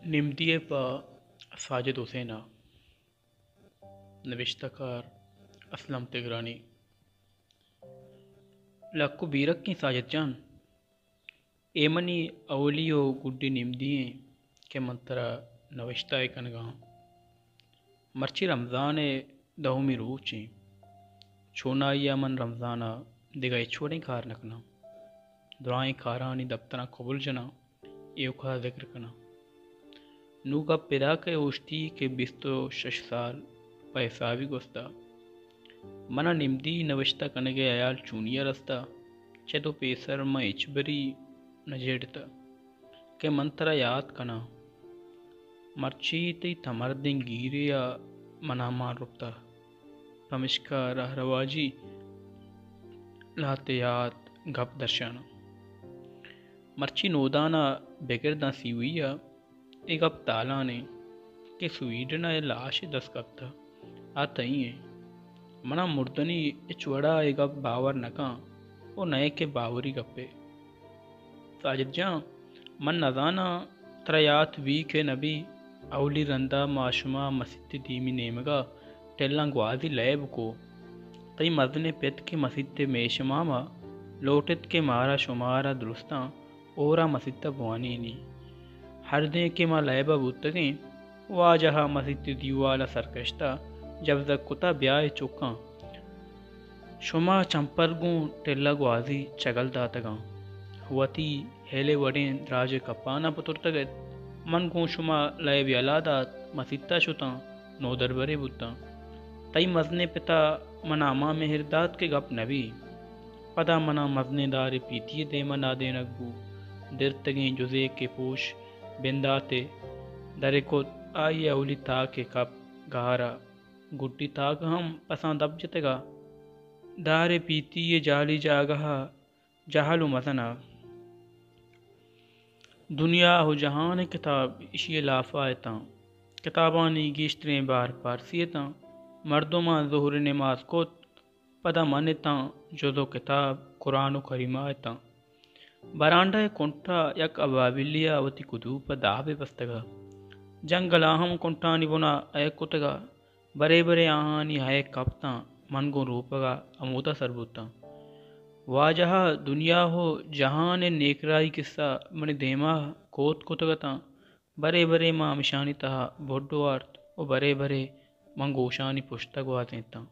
نمدی ءَ پہ ساجد حسین ءَ۔ نبشتہ کار اسلم تگرانی۔ لکو بیرکیں ساجد جان، اے منی اولی ءُ گڈی نمدی ایں کہ من ترا نبشتہ ءَ کنگ ءَ آں۔ مرچی رمضان ءِ دہمی روچ ایں۔ چونائی ءَ من رمضان ءَ دگہ ہچ وڑیں کار نہ کناں۔ درائیں کارانی دپتراں کبل جناں، ایوکا ذکر کناں۔ نوں گپ ادا کئے اوشتی کہ بیست ءُ شش سال پہ حسابی گوستا۔ منا نمدی نوشتہ کنگے حیال چونیا رستا، چد ءُ پیسر من ہچبری نہ جیڑتا کہ من ترا یات کناں۔ مرچی تئی تمردیں گیرے ءَ منا مان رپتا۔ پمشکا راہ رواجی لہتے یات گپ درشاناں۔ مرچی نودان ءَ بگر داں سیوئی ءَ اے گپ تالان ایں کہ سویڈن ءَ لاش دست کپتہ، آ تئی ایں۔ منا مردنی ہچ وڑا اے گپ باور نہ کن ءُ نئے کہ باوری گپے۔ ساجد جان، من نزاناں ترا یات بی کہ نہ بی، اولی رندا ما شما مسیت ءِ دیمی نیمگا ٹلاں گوازی لیب کو۔ تئی مزنیں پت کہ مسیت ءِ میش امام ءَ لوٹت کہ مارا شمارا درستاں ہورا مسیت ءَ بوانینی۔ ہردیں کہ ما لیب ءَ بوتگیں، واجہ ءَ مسیت ءِ دیوال ءَ سرکشتہ جبزگ کتہ، بیا اے چکاں۔ شما چمپر گوں ٹلہ گوازی چگل داتگاں۔ وتی ہیلے وڑیں دراجیں کپاناں پترتگ ات۔ من گوں شما لیب یلا دات، مسیت ءَ شتاں، نودربرے بوتاں۔ تئی مزنیں پتا منا ہما مہر دات کہ گپ نہ بی۔ پدا منا مزنیں دارے پیتی ءِ دیما نادینگ بو۔ درتگیں جزے کہ پوش بندات ءَ درے کت، آئی ءِ اولی تاک ءَ کپ گار ءَ۔ گڈی تاک ہم پساں دپ جتگ ءَ۔ دار ءِ پیتی ءِ جہلی جاگہ ءَ جہل ءُ مزن ءَ۔ دنیا ءُ جہان ءِ کتاب ایشی ءِ لاف ءَ اتاں۔ کتابانی گیشتریں بار پارسی اتاں۔ مردماں ظہر ءِ نماز کت، پدا من اتاں، جز ءُ کتاب قرآن ءُ کریمہ اتاں۔ برانڈہ ءِ کنٹا یک ابابیلے ءَ وتی کدوپ ءَ داب ءَ بستگ ءَ۔ جنگل ءَ ہم کنٹانی بنا ہئیک کتگ ءَ۔ برے برے آہانی ہئیک کپتاں، من گوں روپگ ءَ ہمودا سر بوتاں۔ واجہ ءَ دنیا ءُ جہان ءِ نیکراہی کسہ منی دیما کوت کتگ اتاں۔ برے برے من ہمشانی تہا بڈ وارت ءُ برے برے من گوشانی پشت ءَ گوازینتاں۔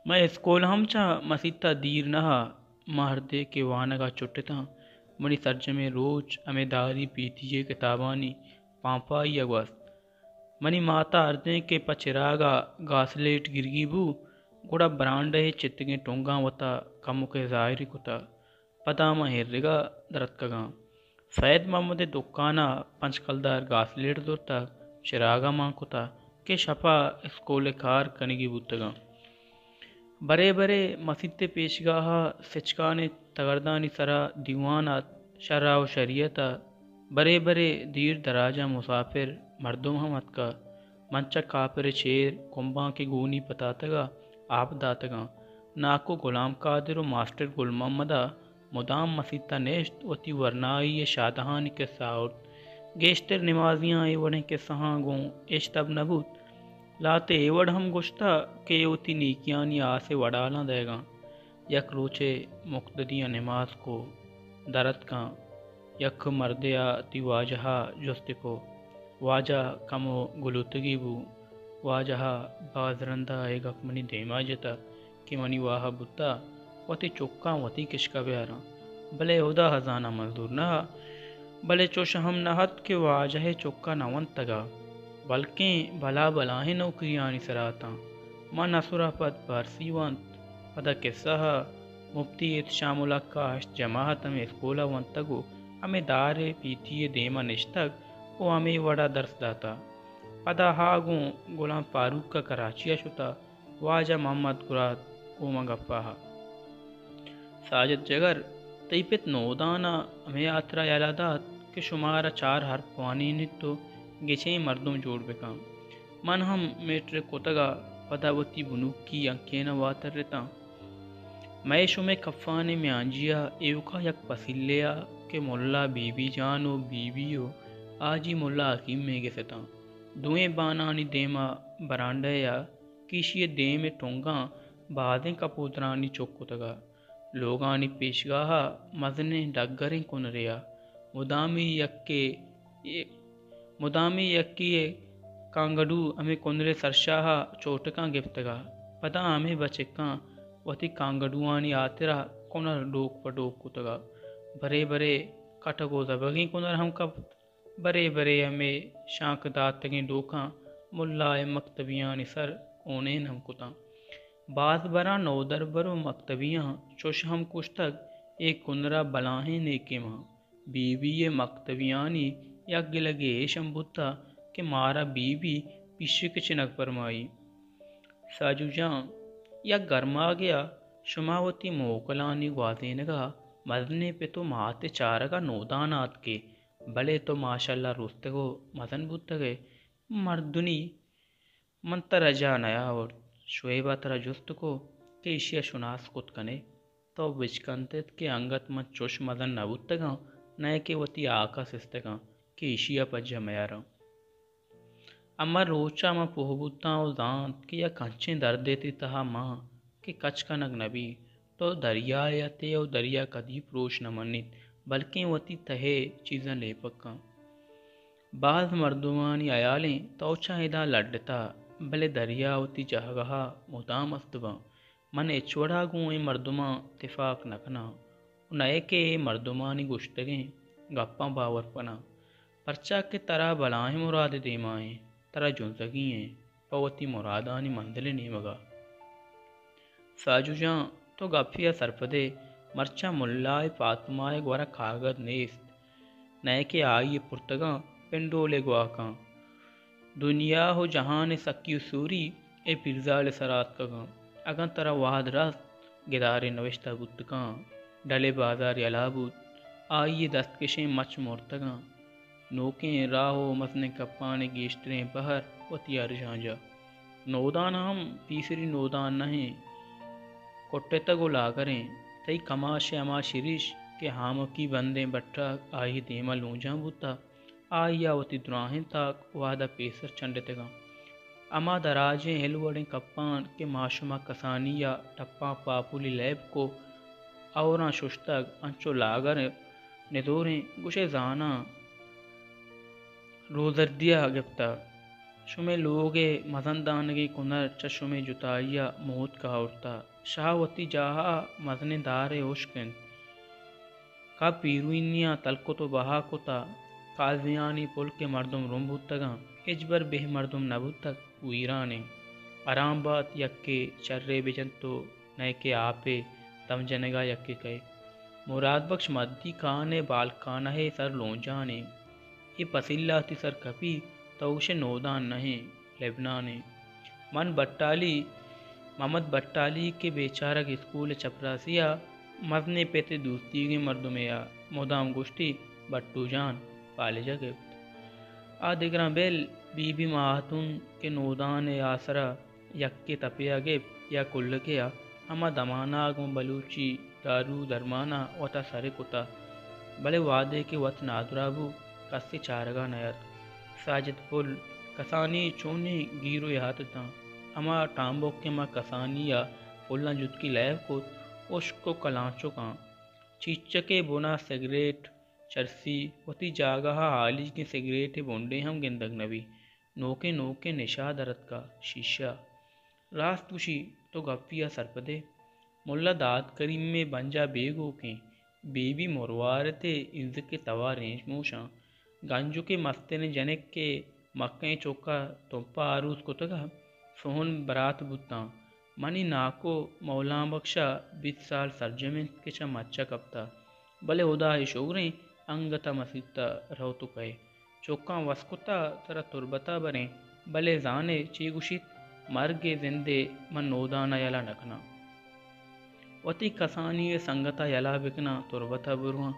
مئے اسکول ہم چہ مسیت ءَ دیر نہ ءَ، من ہردے کہ وانگ ءَ چٹتاں، منی سرجمیں روچ ہمے داری پیتی ءِ کتابانی پانپائی ءَ گوست۔ منی مات ءَ ہردیں کہ پہ چراگ ءَ گاسلیٹ گرگی بو، گڑا برانڈہ ءِ چتگیں ٹنگاں وتا کمکے زاہری کتا۔ پدا من ہیرگا درتکگاں۔ سید محمد ءِ دکان ءَ پنچ کلدار گاسلیٹ زرتگ، چراگ ءَ مان کتگ کہ شپ ءَ اسکول ءِ کار کنگی بوتگاں۔ برے برے مسیت ءِ پیشگاہ ءَ سچکانیں تگردانی سرا دیوان ات، شرع ءُ شریعت ءَ۔ برے برے دیر دراجاں مسافر مردم ہم اتکگ۔ من چہ کاپر ءِ چیر کمبانکے گونی پتاتگ ءَ آپ داتگاں۔ ناکو غلام قادر ءُ ماسٹر گل محمد ءَ مدام مسیت ءَ نشت، وتی ورنائی ءِ شادہانی کسہ آورت۔ گیشتر نمازیاں اے وڑیں کسہاں گوں اش تب نہ بوت۔ لہتے اے وڑ ہم گوشتہ کہ اے وتی نیکیانی آس ءِ وڈالاں دئیگاں۔ یک روچے مقتدیاں نماز کو، در اتکاں، یک مردے ءَ وتی واجہ ءَ جست کو، واجہ کمو گلوتگی بو۔ واجہ ءَ باز رندا اے گپ منی دیما جتہ کہ منی واہگ بوتہ وتی چکاں وتی کشک ءَ بیاراں، بلے ہدا ءَ زاناں منظور نہ ات۔ بلے چوش ہم نہ ات کہ واجہ ءِ چکاں نہ ونتگ ءَ، بلکیں بلا بلاہیں نوکریانی سرا اتاں۔ من اسر ءَ پد پارسی ونت۔ پدا کسہ ءَ مفتی احتشام الحق ءَ ہشت جماعت ہمے اسکول ءَ ونتگ ءُ ہمے دار ءِ پیتی ءِ دیم ءَ نشتگ ءُ ہمے وڑ ءَ درس داتہ۔ پدا آ گوں غلام فاروق ءَ کراچی ءَ شتہ۔ واجہ محمد گرات گوں من گپ ءَ ات۔ ساجد جگر، تئی پت نودان ءَ ہمے ہاترا یلہ دات کہ شمارا چار حرپ وانینیت ءُ گچین مردم جوڑ بکن۔ من ہم میٹرک کتگ ءَ پدا وتی بنکی ہنکین ءَ واتر اتاں۔ مئے شمئے کفانی میانجی ءَ ایوکا یک پسیلے ءَ کہ ملا بی بی جان ءُ بی بی ءُ حاجی ملا حکیم ءِ گس اتاں۔ دوئیں بانانی دیم ءَ برانڈہ ءَ کہ ایشی ءِ دیم ءِ ٹنگاں بازیں کپودرانی چک کتگ ءَ۔ لوگانی پیشگاہ ءَ مزنیں ڈگریں کنرے ءَ مدامی یکے، مدامی یکے ءِ کانگڈو ہمے کنر ءِ سرشاہ ءَ چوٹکاں گپتگ ءَ پدا ہمے بچکاں وتی کانگڈوانی ہاترا کنر ڈوک پہ ڈوک کتگ ءَ۔ برے برے کٹگ ءُ زبگیں کنر ہم کپت۔ برے برے ہمے شانک داتگیں ڈوکاں ملا ءِ مکتبیانی سر ہونین ہم کتاں۔ باز براں نودربر ءُ مکتبیاں چش ہم کشتگ، اے کنر ءَ بلاہیں نیکیں ماں۔ بی بی ءِ مکتبیانی یک گلگے ایش ہم بوتہ کہ مارا بی بی پیشک چنگ پرمائی۔ ساجو جان، یک گرماگے ءَ شما وتی موکلانی گوازینگ ءَ مزنیں پت ءُ مات ءِ چارگ ءَ نودان ءَ آتکے، بلے تو ماشاءاللہ رستگ ءُ مزن بوتگ ئے۔ مردنی من ترا جاہ نیاورت۔ شعیب ءَ ترا جست کو کہ ایشی ءَ شناس کت کنے؟ تو بچکندت کہ انگت من چش مزن نہ بوتگاں، نئے کہ وتی ہاک ءَ سستگاں کہ ایشی ءَ پجہ میاراں۔ ہما روچ ءَ من پوہ بوتاں ءُ زانت کہ یک انچیں دردے تئی تہا مان کہ کچ کنگ نہ بیت۔ تو دریائے ءَ ات ئے ءُ دریا کدی پروش نہ منیت، بلکیں وتی تہ ءِ چیزاں لیپگ کنت۔ باز مردمانی ہیال ایں تو چہ ادا لڈتہ، بلے دریا وتی جاگہ ءَ مدام است باں۔ من ہچ وڑا گوں اے مردماں تفاک نہ کناں ءُ نئے کہ اے مردمانی گوشتگیں گپاں باور کناں، پرچا کہ ترا بلاہیں مرادے دیما ایں، ترا جنزگی ایں پہ وتی مرادانی منزل ءِ نیمگ ءَ۔ ساجو جان، تو گپے ءَ سرپد ئے، مرچاں ملا ءِ فاطمہ ءِ گورا کاگد نیست، نئے کہ آئی ءِ پرتگاں پنڈول ءِ گواکاں۔ دنیا ءُ جہان ءِ سکی ءُ سوری اے پیرزال ءِ سرا اتکگاں۔ اگاں ترا وہد رست، گدارے نوشتہ بوت کنت، ڈل ءِ بازار یلا بوت، آئی ءِ دستکشیں مچ مرتگاں۔ نوکیں راہ ءُ مزنیں کپان ءِ گیشتریں بہر وتی ارجانجا۔ نودان ہم پیسری نودان نہ ایں، کٹتگ ءُ لاگریں۔ تئی کماش ءِ ہما شریش کہ ہامکی بندیں بٹاک آئی ءِ دیما لونجان بوتہ، آئی ءَ وتی دراہیں تاک وہد ءَ پیسر چنڈتگاں۔ ہما دراجیں ہلوڑیں کپان کہ ما شما کسانی ءَ ٹپاں پاپولی لیب کو، اوراں ششتگ، انچو لاگر ندوریں، گوشئے زاناں روزردی ءَ گپتہ۔ شمئے لوگ ءِ مزن دانگیں کنر چہ شمئے جتائی ءَ موتک ءَ آورتہ۔ شاہ وتی جاہ ءَ مزنیں دارے ہشک انت۔ کاہ پیروینیاں تل کت ءُ بہا کتہ۔ کازیانی پل کہ مردم رم بوتگاں، ہچبر بہ مردم نہ بوتگ، ویران انت۔ آرام بات، یکے چرے بجنت ءُ نئے کہ آپے دم جنگا یکے کئے۔ مراد بخش مدی کان ءِ بالکانہ ءِ سر لونجان انت۔ اے پسیلا وتی سر کپی، تو گوشئے نودان نہ انت، لبنان انت۔ من بٹالی، محمد بٹالی کہ بیچارگ اسکول ءِ چپراسیا مزنیں پت ءِ دوستیگیں مردمے ءَ مدام گوشتی، بٹو جان، پالج ءَ گپت۔ آ دگراں بل، بی بی ماہتون کہ نودان ءِ آسرا یکے تپے ءَ گپت یا کلکے ءَ، ہما دمانا گوں بلوچی دارو درمانا وتا سرے کتا، بلے وہدے کہ وت نادراہ بو، کسے چارگا نیاتک۔ ساجد پل کسانی چونیں گیر ءُ یات اتاں۔ ہما ٹامبوک کہ ما کسانی ءَ پلاں جتکی لیب کت، ہشک ءُ کلانچکاں۔ چیچکے بنا سگریٹ، چرسی، وتی جاگہا ہالیگیں سگریٹے بنڈے ہم گندگ نہ بیت۔ نوکیں نوکیں نشہ در اتکا، شیشہ۔ راست گوشی، تو گپی ءَ سرپدے۔ ملا داد کریم ءِ بنجا بیگوکیں، بی بی مروارت ءِ انزک ءِ توار رینچ موشاں۔ گنجک ءِ مستریں جنک کہ مکہیں چکا تمپا آروس کتگا، سہن برات بوتاں۔ منی ناکو مولان بخشا بیست سال سرجم انت کہ چہ مچا کپتا، بلے ہدا ءِ شگریں انگتا مسیتا روت ءُ کئے۔ چکاں وس کتا ترا تربتا بریں، بلے زانے چے گوشیت، مرگ ءُ زند ءَ من نودان ءَ یلہ نہ کناں۔ وتی کسانی ءِ سنگت ءَ یلہ بکناں، تربت ءَ برواں۔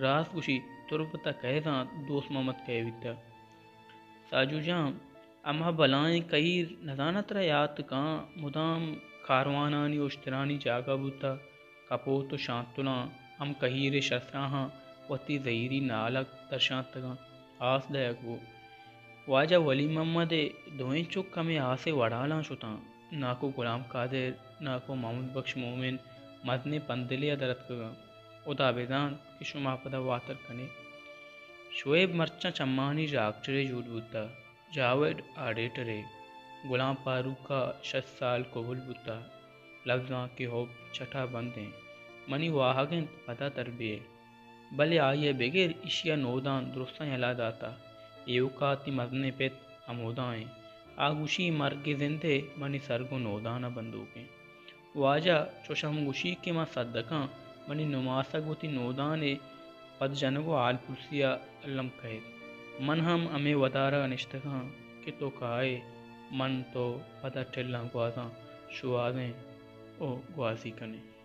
راست گوشی، تربت ءَ کئے زانت دوست محمد کئے بیتگ۔ ساجو جان، ہما بلائیں کہیر نزاناں ترا یات کاں، مدام کاروانانی اشترانی جاگہ بوتگ۔ کپوت ءُ شانتلاں ہم کہیر ءِ شرسراہاں وتی زہیری نالگ درشانتگاں۔ آس دئیگ بو۔ واجہ ولی محمد ءِ دوئیں چک ہمے آس ءِ وڑالاں شتاں۔ ناکو غلام قادر، ناکو محمد بخش مومن مزنیں پندلے ءَ در اتکگاں۔ ہدا بزانت کہ شما پدا واتر کن ئے۔ شعیب مرچاں چمانی ڈاکٹرے جوڑ بوتہ، جاوید آڈیٹرے، غلام فاروق ءَ شش سال قبول بوتہ۔ لبزانک ءِ حب چٹ ءَ بند ایں۔ منی واہگ انت پدا تر بئے۔ بلے آئی ءَ بگر ایشی ءَ نودان درستاں یلہ داتہ۔ ایوک ءَ وتی مزنیں پت ہمودا ایں۔ آ گوشی، مرگ ءُ زند ءَ منی سر گوں نودان ءَ بندوک ایں۔ واجہ چوش ہم گوشی کہ من سدکاں، منی نماسگ وتی نودان ءِ پد جنگ ءُ حال پرسی ءَ الم کئیت۔ من ہم ہمے ودارگ ءَ نشتگاں کہ تو کائے، من تو پدا ٹلاں گوازاں، شوہازیں ءُ گوازی کنیں۔